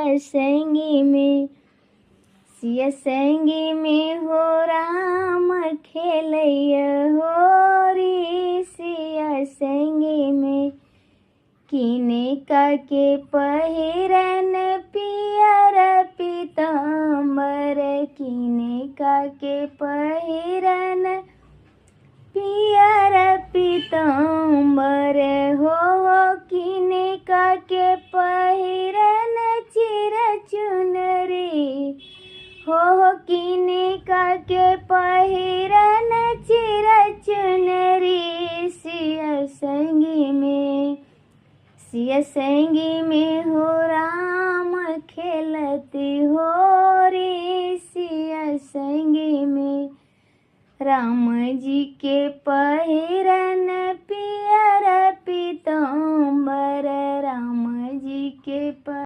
सिया संगी में। सिया संगी में हो राम खेलैया होरी सिया संगी में। किनका के पहिरन पियर पीताम्बर, किनका के पहिरन पियर पीताम्बर, हो हो किनका के पहिरन चिर चुनरी, हो हो किनका के पहिरन चिर चुनरी सिया संगी में। सिया संगी में हो राम खेलती होरी सिया संगी में। राम जी के पहिरन पियर पीताम्बर, राम जी के